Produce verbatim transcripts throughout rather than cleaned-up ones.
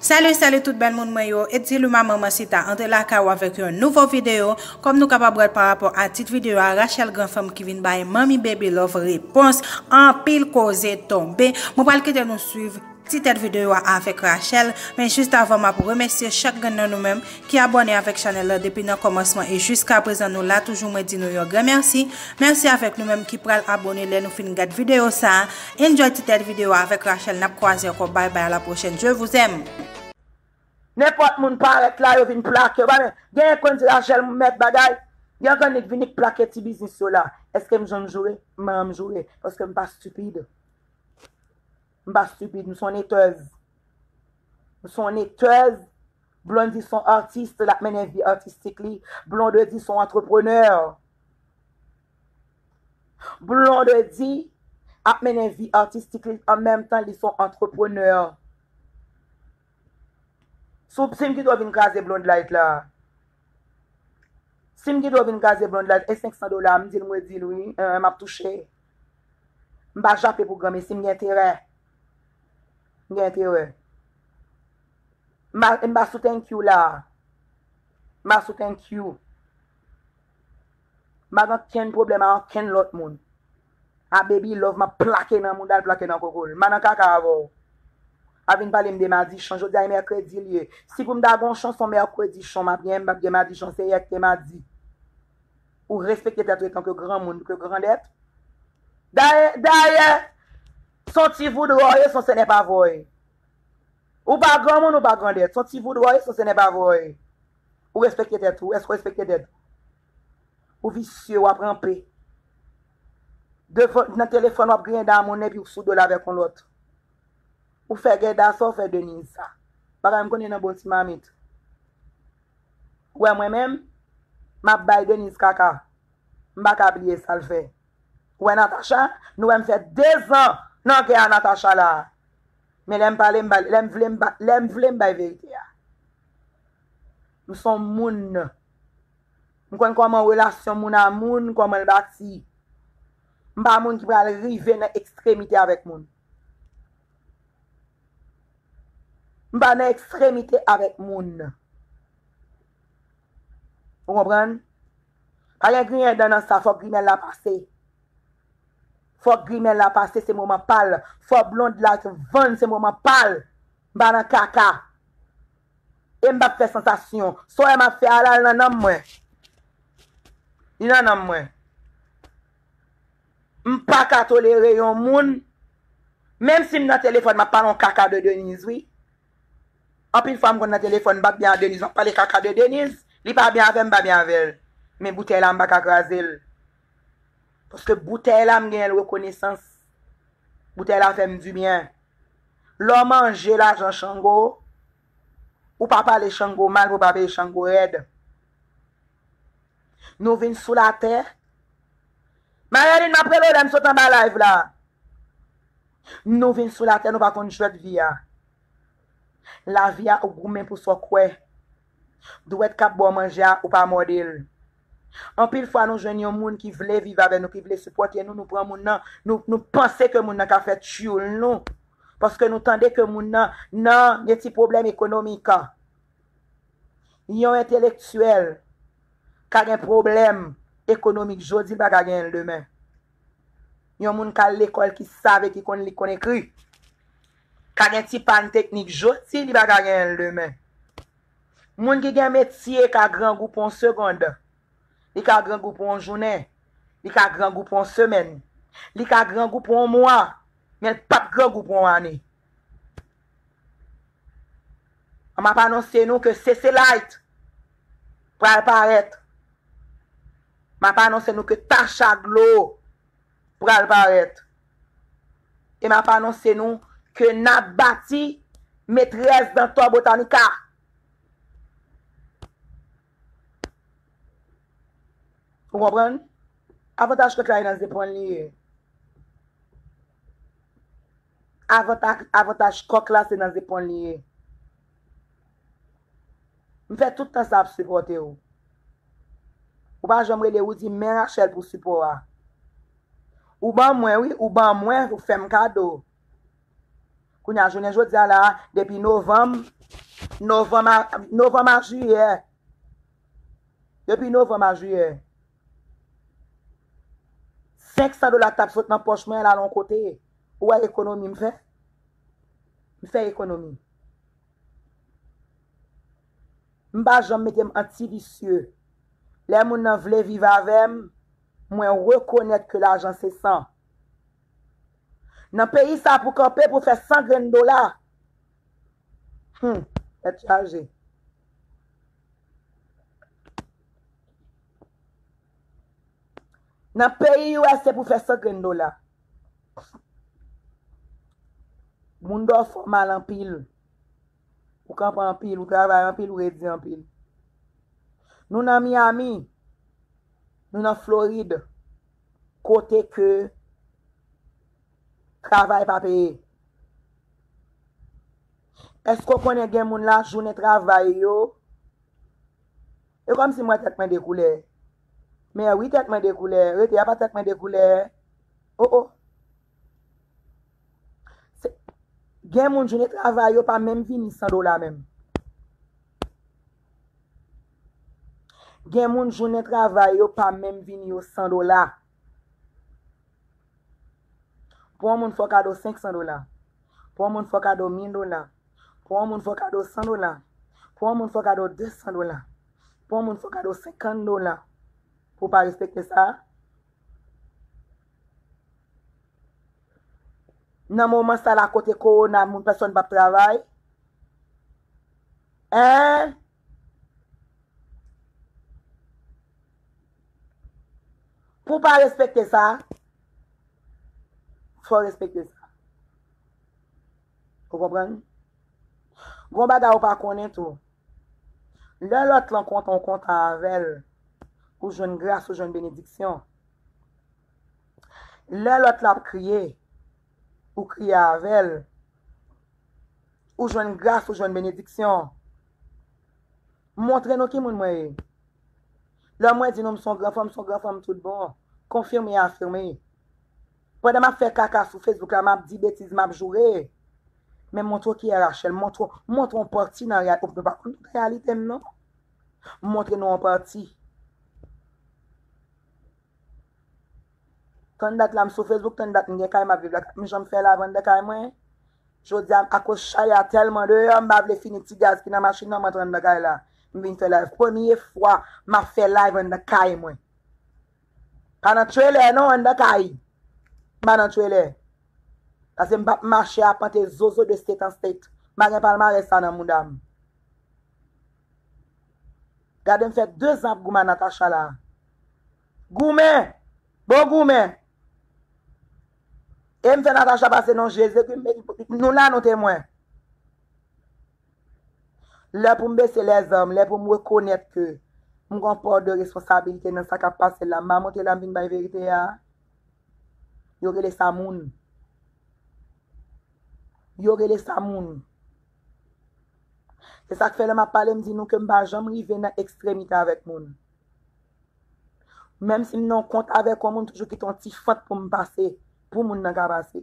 Salut, salut tout bèl moun mwen yo. Ediluma Manmansita antre lakay ou avèk yon nouvo videyo. Kòm nou kapab wè l pa rapò a tit videyo a, Rachel Granfanm ki vin bay Manmi Baby Love repons. Anpil koze tonbe. Mwen pral kite nou swiv ti tèt videyo a avèk Rachel. Men jis avan, m ap remèsye chak grenn nan nou menm ki abòne avèk chanèl la depi nan kòmansman e jiska prezan nou la toujou. Mwen di nou yon gran mèsi. Mèsi avèk nou menm ki pral abòne lè nou fin gad videyo sa a. Enjoy ti tèt videyo a avèk Rachel. N ap kwaze ankò. Bye bye, à la prochaine. Je vous aime. Nenpòt moun parèt la, yo vin plake. Yo pa men, genyen konn di Rachel mèt bagay. Gen annik vini plake ti biznis yo la. Èske m janm joure? M pa janm joure. Paske m pa stipid. M pa stipid, m se yon netèz. M se yon netèz. Blondedy se yon atis, l ap mennen vi atistik li. Blondedy se yon antreprenè. Blondedy ap mennen vi atistik li, an menm tan li se yon antreprenè. Si w, si m kite w vin kraze Blondlight la, si m kite w vin kraze Blondlight, e senk san dola, m di l, m redi l wi, eh, m ap touche. M pa jape pou granmesi, m gen enterè. M gen enterè. M pa, m pa sou thank you la. M pa sou thank you. M pa gen okenn pwoblèm a okenn lòt moun. A Baby Love, m ap plake nan mouda l, plake nan koko l. M pa nan kaka avè w. A vin pale m de madichon. Jodi a e mèkredi l ye. Si pou m ta gen yon chon, se yon mèkredi chon m ap gen, m p ap gen madichon, se yè ki te madi. Ou respekte tèt ou etanke granmoun, ke grandèt. Dayè, dayè, se yon ti voudrè w ye, se yon sènèpavè w ye. Ou pa granmoun, ou pa grandèt. Se yon ti voudrè w ye, se yon sènèpavè w ye. Ou respekte tèt ou. Èske w respekte tèt ou? Ou visye, w ap ranpe. Devan, nan telefòn, w ap griyen dan moun epi w sou do l avèk yon lòt. Ou fè Gèda sa, ou fè Deniz sa. Bagay m konnen nan bon ti mamit. Ou wè mwen menm, m ap bay Deniz kaka. M pa ka bliye sa l fè. Ou wè Natacha? Nou wè m fè dezan nan kè a Natacha la. Men lè m pale, m pale. Lè m vle, m pa, lè m vle, m bay verite a. M se yon moun. M konn kòman relasyon moun a moun, kòman l bati. M pa moun ki pral rive nan ekstremite avèk moun. M pa nan ekstremite avèk moun. Ou konprann? Pa gen griyen dan nan sa, fòk grimèl la pase. Fòk grimèl la pase, se moman pa l. Fò Blondlight vann, se moman pa l. M pa nan kaka. E m p ap fè sansasyon. Sa w wè m ap fè a la, l nan nanm mwen. Li nan nanm mwen. M pa ka tolere yon moun, menm si m nan telefòn, m ap pale yon kaka de Deniz, wi. Anpil fwa m konn nan telefòn, m pa byen a Deniz, m ap pale kaka de Deniz, li pa byen avè m, m pa byen avè l. Men boutèy la, m pa ka kraze l. Paske boutèy la, m genyen l rekonesans. Boutèy la fè m dibyen. Lè w manje lajan Chango, ou pa pale Chango mal pou w pa peye Chango rèd. Nou vin sou latè. Marilyn, m ap rele w lè m sot anba live la. Nou vin sou latè, nou pa konn jwèt vi a. Lavi a, ou goumen pou sa w kwè. Dwèt k ap ba w manje a, ou pa mòde l. Anpil fwa, nou jwenn yon moun ki vle viv avè nou, ki vle sipòte nou, nou pran moun nan, nou, nou panse ke moun nan ka fè tyoul nou. Paske nou tande ke moun nan, nan gen ti pwoblèm ekonomik. Yon entelektyèl ka gen pwoblèm ekonomik jodi, li pa ka genyen l demen. Yon moun k al lekòl, ki save, ki konn li, konn ekri, ka gen ti pàn teknik jodi, li pa ka genyen l demen. Moun ki gen metye ka grangou pou yon segond. Li ka grangou pou yon jounen. Li ka grangou pou yon semèn. Li ka grangou pou yon mwa. Men l p ap grangou pou yon ane. M ap anonse nou ke Seselite pral parèt. M ap anonse nou ke Tacha Glo pral parèt. E m ap anonse nou ke n ap bati Metrès Dantò Botanica. Ou konprann? Avantaj kòk la, se nan zeprann li ye. Avantaj, avantaj kòk la, se nan zeprann li ye. M fè tout tan sa ap sipòte w. Ou pa janm rele, ou di men Rachel pou sipò a. Ou ban mwen, wi, ou ban mwen, ou fè m kado. Kounye a, jounen jodi a la, depi novanm, Novanm a, novanm a jiyè. Depi novanm a jiyè. Senk san dola k t ap sot nan pòch mwen al yon kote. Ou wè ekonomi m fè? M fè ekonomi. M pa janm mete m an ti visye. Lè moun nan vle viv avè m, mwen rekonèt ke lajan se san. Nan peyi sa pou kanpe pou fè san grenn dola. Hmm, tèt chaje. Nan peyi U S se pou fè san grenn dola. Moun dò fòmal anpil. Ou kanpe anpil, ou travay anpil, ou redi anpil. Nou nan Miami, nou nan Florid, kote ke travay pa peye. Èske w konnen gen moun la, jounen travay yo, e kòmsi m wè tèt mwen de koulè. Men wi, tèt mwen de koulè. Rete a pa tèt mwen de koulè. O, o. Se, gen moun jounen travay yo pa menm vini san dola menm. Gen moun jounen travay yo pa menm vini yo san dola. Pou yon moun fè w kado senk san dola. Pou yon moun fè w kado mil dola. Pou yon moun fè w kado san dola. Pou yon moun fè w kado de san dola. Pou yon moun fè w kado senkant dola. Pou w pa respekte sa. Nan moman sa la kote kowona, moun pèsonn p ap travay. Hein? Pou w pa respekte sa, fò w respekte sa. Ou konprann? Gon bagay ou pa konnen tou. Lè lòt lan kontan, ou kontan avè l, ou jwenn gras, ou jwenn benediksyon. Lè lòt la ap kriye, ou kriye avè l, ou jwenn gras, ou jwenn benediksyon. Montre nou ki moun mwen ye. Lè mwen di nou m se yon gran fanm, m se yon gran fanm tout bon. Konfime e afime. Pandan m ap fè kaka sou Facebook la, m ap di betiz, m ap joure. Men montre w ki e Rachel, montre, montre yon pati nan reyal-, nou pa konn tout reyalite m non. Montre nou yon pati. Tann dat la m sou Facebook, tann dat m gen kay, m ap viv la. M janm fè live anndan kay mwen. Jodi a, akoz chalè a tèlman deyò, m pa vle fini ti gaz ki nan machin nan, m antre anndan kay la. M vin fè live. Premye fwa m ap fè live anndan kay mwen. Pa nan trelè non, anndan kay. M pa nan trelè. Paske m p ap mache apante zozo de state an state. M pa gen palmarès sa nan mouda m. Gade m fè de zan ap goumen a Natacha la. Goumen! Bon goumen! E m fè Natacha pase non Jezi, epi m, nou la nou temwen. Lè pou m bese lèzam, lè pou m rekonèt ke m gon pa de responsabilite nan sa k ap pase la, m pa monte la m vin bay verite a. Yo rele sa moun. Yo rele sa moun. Se sa k fè lè m ap pale, m di nou ke m pa janm rive nan ekstremite avèk moun. Menm si m nan yon kont avèk yon moun, toujou kite yon ti fant pou m pase, pou moun nan ka pase.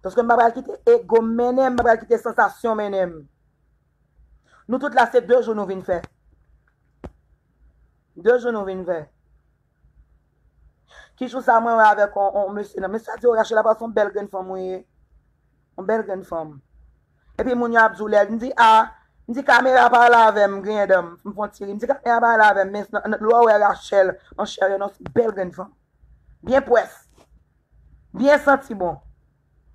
Paske m pa pral kite ego m mennen m, m pa pral kite sansasyon mennen m. Nou tout la, se de jou nou vin fè. De jou nou vin fè. Ki jou sa mwen wè avèk on, on mesye nan. Mesye a di, "O Rachel, apa se yon bèl grenn fanm ou ye. Yon bèl grenn fanm." Epi moun yo ap di w lè, m di, "A," m di, "Kamera pale avè m, griyen dan m, m fè yon ti ri." M di, "Kamera pale avè m, men nan, nan, lè w wè Rachel, monchè, yon bèl grenn fanm. Byen pwès. Byen santi bon.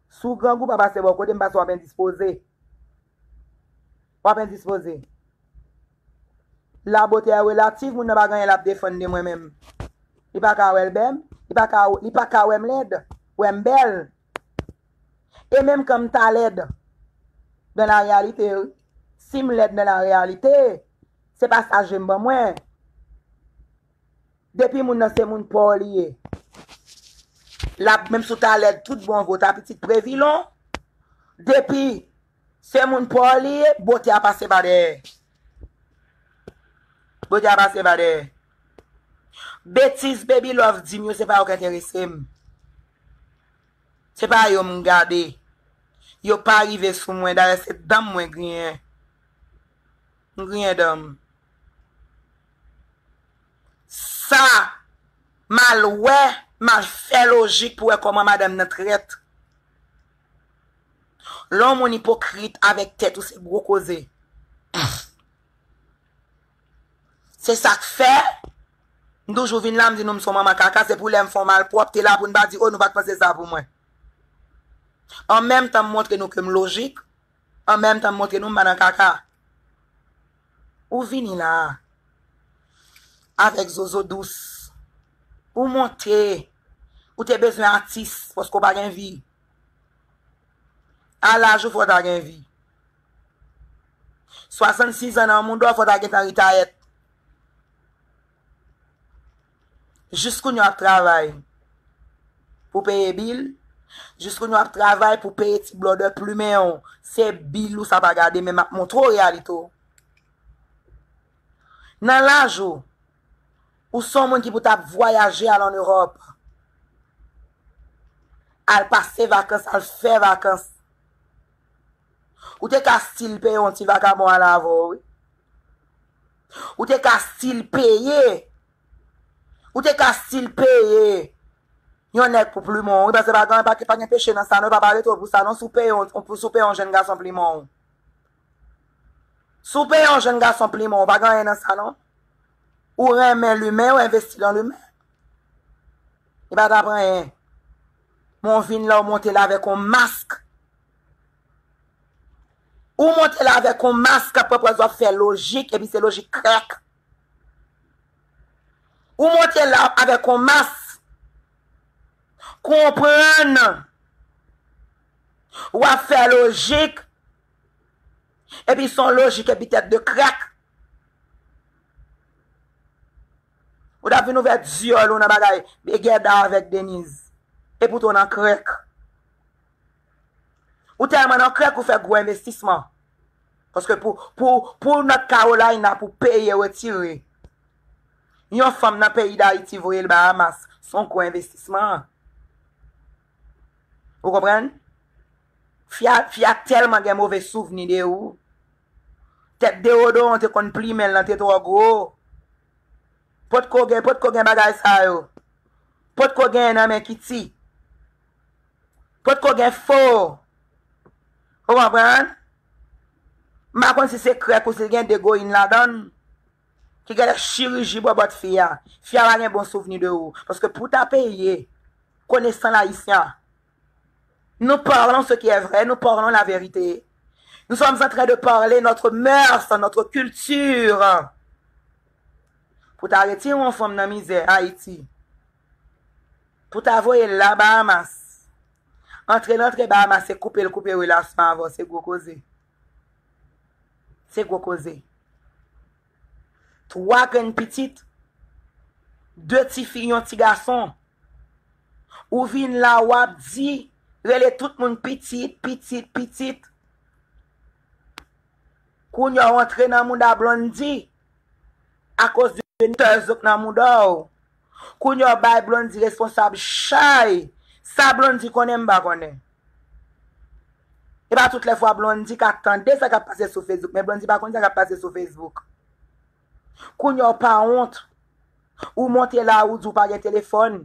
Si w grangou, pa pase bò kote m, paske w ap endispoze." W ap endispoze. La beauté est relative, moun nan pa gen anyen l ap defann de mwen menm. Li pa ka wè l bèl, li pa ka, li pa ka wè m lèd, wè m bèl. E menm kan m ta lèd, dans la réalité, wi. Si m lèd dans la réalité, se pa sa je m ban mwen. Depi moun nan se moun pa w li ye, l ap, menm si w ta lèd tout bon vre, w ta pitit previlon, depi se moun pa w li ye, bote a pase pa dèyè. Bote a pase pa dèyè. Betiz Baby Love di m yo, se pa yo k enterese m. Se pa yo m gade. Yo pa rive sou mwen, dayè se dan m mwen griyen. M griyen dan m. Sa, m al wè, m al fè lojik pou wè kòman madanm nan trèt. Lè yon moun ipokrit avèk tèt ou, se gwo koze. Se sa k fè, m toujou vin la, m di nou m se yon manman kaka, se pou lè m fè yon malpwòpte la pou n pa di, o, nou pa t panse sa pou mwen. An menm tan, m montre nou ke m lojik, an menm tan, m montre nou m pa nan kaka. Ou vini la a avèk zozo dous. Ou monte. Ou te bezwen atis, paske w pa gen vi. A laj ou, fò w ta gen vi. Swasannsis an nan mouda w, fò w ta gentan retayèt. Jiskounye a w ap travay pou peye bil. Jiskounye a w ap travay pou peye ti blòdè plimen w. Se bil ou sa pa gade, men m ap montre w reyalite w. Nan laj ou, ou se yon moun ki pou t ap vwayaje al ann Ewòp. Al pase vakans, al fè vakans. Ou te ka still peye yon ti vakabon al avè w, wi. Ou te ka still peye. Ou te ka still peye yon nèg pou plimen w, wi, paske pa gen, pa, pa gen peche nan sa, non, pa, pa rete w pou sa, non, si w peye yon, si w peye yon jèn gason plimen w. Si w peye yon jèn gason plimen w, pa gen anyen nan sa, non. Ou renmen limen, ou envesti nan limen. Li pa t ap anyen. Men w vin la, w monte la avèk yon mask. Ou monte la avèk yon mask, apre w ap fè lojik, epi se lojik krèk. Ou monte la avèk yon mas. Konprann. W ap fè lojik. Epi se yon lojik epi tèt de krèk. Ou t ap vin ouvè dyòl ou nan bagay Gèda avèk Deniz. Epoutan w nan krèk. Ou tèlman nan krèk ou fè gwo envestisman. Paske pou, pou, pou North Carolina, pou peye retire yon fanm nan peyi Dayiti, voye l Bahamas, se yon gwo envestisman. Ou konprann? Fi a, fi a tèlman gen move souvni de ou. Tèt dewodoran te konn plimen l lan te twò gwo. Potko gen, potko gen bagay sa yo. Potko gen nan men Kiti. Potko gen fo. Ou konprann? M pa konn si se krèk ou si l gen degoyin ladan l. Ki genlè chiriji bòbòt fi a. Fi a pa gen bon souvni de ou. Paske pou ta peye konesan ayisyen, nous parlons ce qui est vrai, nous parlons la vérité. Nous sommes en train de parler notre mœurs, notre culture. Pou ta retire yon fanm nan mizè Ayiti, pou ta voye l la Bahamas, antre l antre Bahamas, se koupe l koupe relasyon avè w, se gwo koze. Se gwo koze. Twa grenn pitit, de tifi, yon ti gason. Ou vin la, w ap di, rele tout moun pitit, pitit, pitit. Kounye a w antre nan mouda Blondy akoz de tèz ou k nan mouda w. Kounye a w bay Blondy responsab chay. Sa Blondy konnen m pa konnen. E pa tout lè fwa Blondy ka tande sa k ap pase sou Facebook, men Blondy pa konn sa k ap pase sou Facebook. Kounye a w pa wont. Ou monte la, ou di w pa gen telefòn.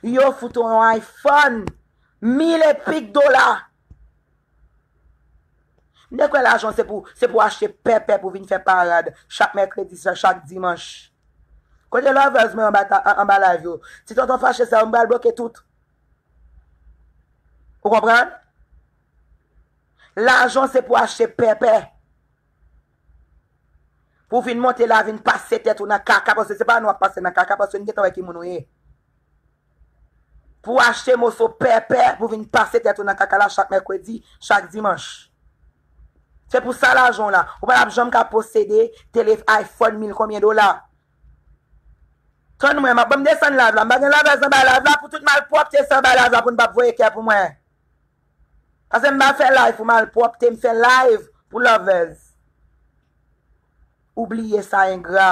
Yo fout ou yon iPhone, mil e pik dola. M te kwè lajan se pou, se pou achte pèpè pou vin fè parad chak mèkredi, sa, chak dimanch. Kote lovers mwen anba, ta- an- anba live yo? Ti tonton fache sa yo, m pral bloke tout. Ou konprann? Lajan se pou achte pèpè. Pou vin monte la, vin pase tèt ou nan kaka, paske se pa nou ap pase nan kaka, paske n gentan wè ki moun ou ye. Pou achte moso pèpè, pou vin pase tèt ou nan kaka la chak mèkredi, chak dimanch. Se pou sa lajan w la. Ou pa t ap janm ka posede tele iPhone mil konbyen dola. Tann mwen, m ap ban m desann live la. M pa gen lovers anba live la pou tout malpwòpte sa anba live la pou n p ap voye kè pou mwen. Paske m pa fè live pou malpwòpte, m fè live pou lovers. Ou bliye sa, engra.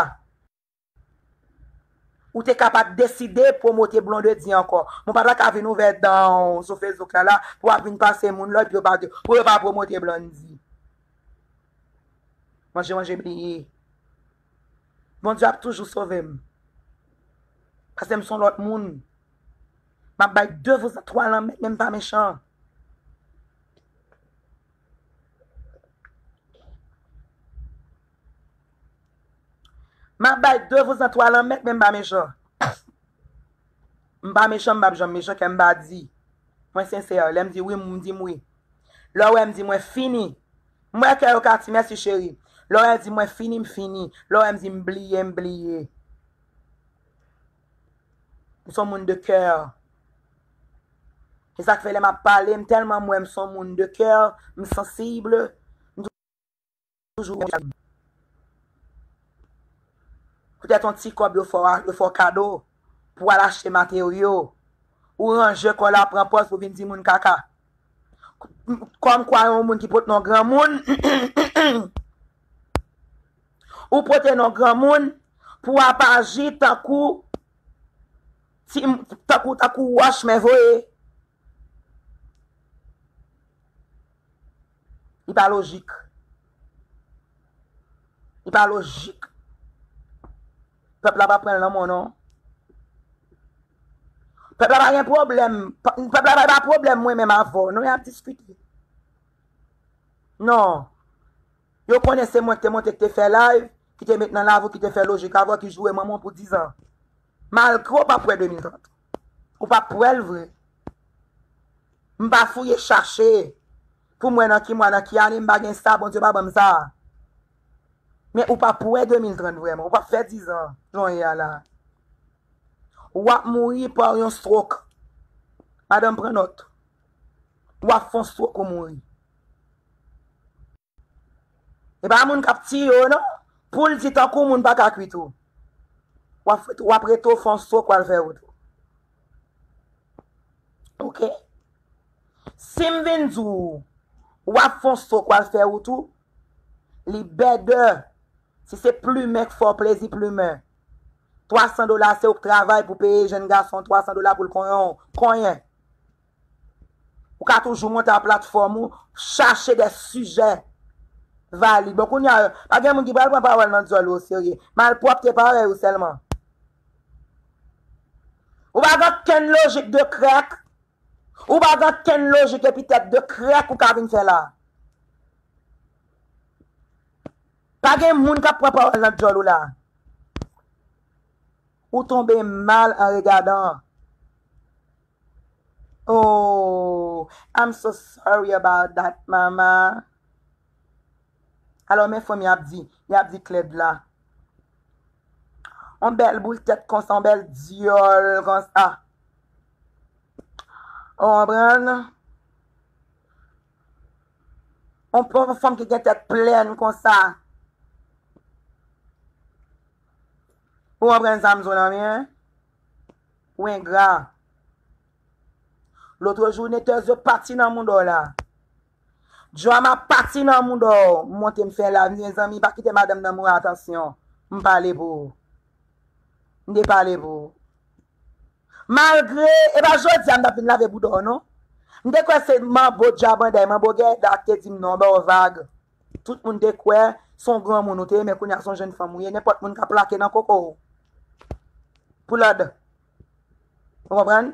Ou te ka pa t deside pwomote Blondedy ankò. Mwen pa ta ka vin ouvè dan w sou Facebook la, la pou w ap vin pase moun lòd pou yo pa, pou yo pa pwomote Blondedy. Manje, manje, bliye. Bondye ap toujou sove m. Paske m se yon lòt moun. M ap bay de vouzan twa lanmèd, men m pa mechan. M ap bay de vouzan twa lanmèd, men m pa mechan. M pa mechan, m p ap janm mechan, kè m pa di. Mwen sensè. Lè m di wi, m di m wi. Lè w wè m di mwen fini. M wè kè yo ka ti mèsi cheri. Lè w wè m di mwen fini, m fini. Lè w wè m di m bliye, m bliye. M se yon moun de kè. Se sa k fè lè m ap pale, m tèlman m wè m se yon moun de kè, m sansib. Toujou. Poutèt yon ti kòb yo fè w, yo fè w kado pou w al achte materyo. Ou ranje kò w la, pran pòz pou vin di moun kaka. Kòmkwa yon moun ki pot non granmoun, ou pote non granmoun pou w ap aji tankou ti, tankou, tankou wòch men voye. Li pa lojik. Li pa lojik. Pèp la pa pran l nan men w non. Pèp la pa gen pwoblèm. Pèp la pa gen pwoblèm mwen menm avè w non, y ap diskite. Non. Yo konnen se mwen ki te monte, ki te fè live, ki te met nan lavi w, ki te fè lojik avè w, ki joure manman w pou dizan. Malgre w p ap wè de mil trant. Ou p ap wè l vre. M pa fouye chache pou m wè nan ki mwa, nan ki ane, m pa gen sa, Bondye pa ban m sa. Men ou p ap wè de mil trant vrèman. Ou p ap fè dizan jan w ye a la. W ap mouri pa yon stroke. Madanm, pran nòt. W ap fè yon stroke ou mouri. E pa moun k ap tiye w non, pou l di tankou moun pa ka kwit ou. W ap, w ap rete w fè yon stroke, w al fè wout ou. Oke? Si m vin di w, w ap fè yon stroke, w al fè wout ou, li bèdè. Si se plimen k fè w plezi, plimen. Twa san dola, se ou k travay pou peye jenn gason twa san dola pou l konyen w. Konyen. Ou ka toujou monte a platfòm ou, chache de sijè valid. Bon, kounye a, pa gen moun ki pral pran pawòl nan dyòl ou oserye. Malpwòpte parèy ou sèlman. Ou pa gen okenn lojik de krèk. Ou pa gen okenn lojik epitèt de krèk ou ka vin fè la. Pa gen moun k ap pran pawòl nan dyòl ou la. Ou tonbe mal an regadan. Oh, I'm so sorry about that, mama. Alò, men fanm y ap di, y ap di Klèd la. On bèl boul tèt konsa, on bèl dyòl konsa. Ou konprann? On, on fanm ki gen tèt plèn konsa. Ou konprann sa m di w lan, men? Ou engra. Lòt jou, netèz yo pati nan mouda w la. Drama pati nan mouda w. M monte m fè live, mezanmi, pa kite madanm nan mouri, atansyon. M pale pou ou. M te pale pou ou. Malgre, e pa jodi a m t ap vin lave bouda w, non. M te kwè se manbo djabanday, manbo gèda k te di m non, ba w vag. Tout moun te kwè se yon granmoun ou te ye, men kounye a se yon jenn fanm ou ye. Nenpòt moun ka plake nan koko w pou lòd. Ou konprann?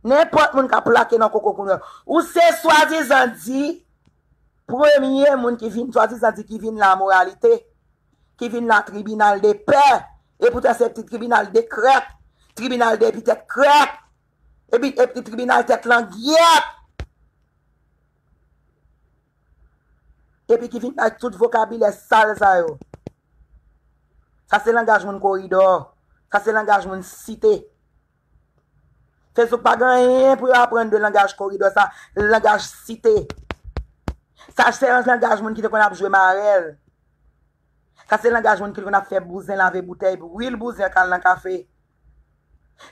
Nenpòt moun ka plake nan koko kounye a. Ou se swadizan di premye moun ki vin, swadizan di ki vin la moralite, ki vin la tribinal de pè, e poutan se ti tribinal de krèk, tribinal de epitèt krèk, epi, epi tribinal tèt langyèt. Epi ki vin bay tout vokabilè sal sa yo. Sa se langaj moun koridò. Sa se langaj moun site. Facebook pa gen anyen pou yo aprann de langaj koridò sa, langaj site. Sa se yon langaj moun ki te konn ap jwe marèl. Sa se langaj moun ki konn ap fè bouzen lave boutèy, bwil bouzen k al nan kafe.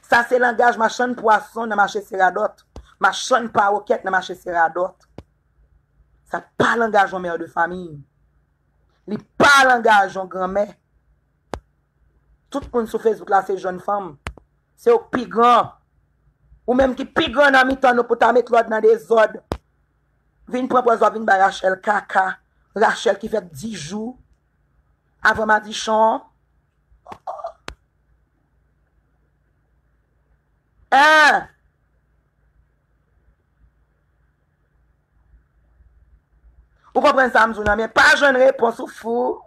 Sa se langaj machann pwason nan mache Seradòt, machann pawokèt nan mache Seradòt. Sa pa langaj yon mè de famiy. Li pa langaj yon granmè. Tout moun sou Facebook la se jèn fanm. Se yo k pi gran. Ou menm ki pi gran nan mitan nou pou ta met lòd nan dezòd. Vin pran pòz w ap vin bay Rachel kaka. Rachel ki fèt dis jou avan madichon. Hein? Ou konprann sa m di w nan, men pa jwenn repons, ou fou.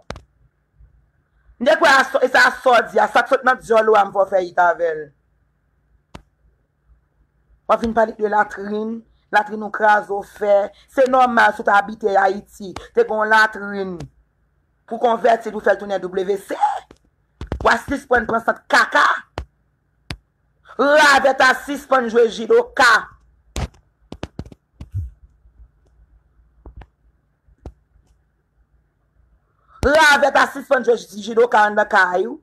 M te kwè a sa, e sa sa w di a, sa k sot nan dyòl ou a, m fè w fè it avè l. W ap vin pale de latrin, latrin ou kraze, w fè. Se nòmal si w ta abite Ayiti, te gen yon latrin pou konvèti l, pou fè l tounen W C. W a sispann pran sant kaka. Ravèt a sispann jwe jidoka. Ravèt a sispann jwe jidoka anndan kay ou.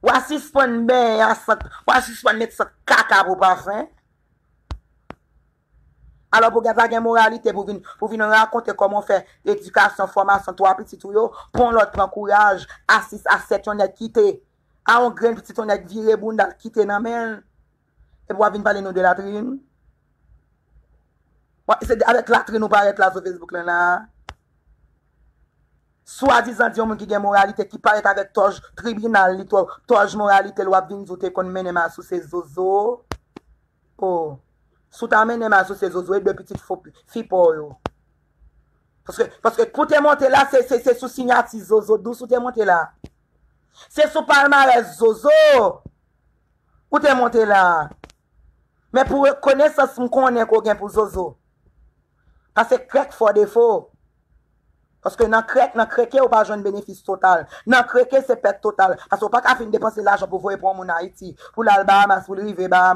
W a sispann benyen a sant, w a sispann met sant kaka pou pafen. Alò pou w ta gen moralite pou vin, pou vin rakonte kòman w fè edikasyon, fòmasyon twa pitit ou yo, pou yon lòt pran kouraj, a sis, a sèt, yon nèg kite. A yon grenn pitit, yon nèg vire bounda l kite nan men l. Epi w ap vin pale nou de latrin. Bon, se avèk latrin ou parèt la sou Facebook lan la. Swadizan di yon moun ki gen moralite, ki parèt avèk tòj tribinal li, tò-, tòj moralite l, w ap vin di w te konn mennen m al souse zozo. Oh. Si w ta mennen m al souse zozo, e de pitit fo fi pa w yo. Paske, paske pou te monte la, se, se, se sou siyati zozo dous ou te monte la. Se sou palmarès zozo ou te monte la. Men pou rekonesans m konnen ke w gen pou zozo. Paske krèk fò defo. Paske nan krèk, nan kreke, ou pa jwenn benefis total. Nan kreke, se pèt total. Paske ou pa ka fin depanse lajan pou voye pou yon moun Ayiti, pou l al Bahamas, pou l rive Bahamas.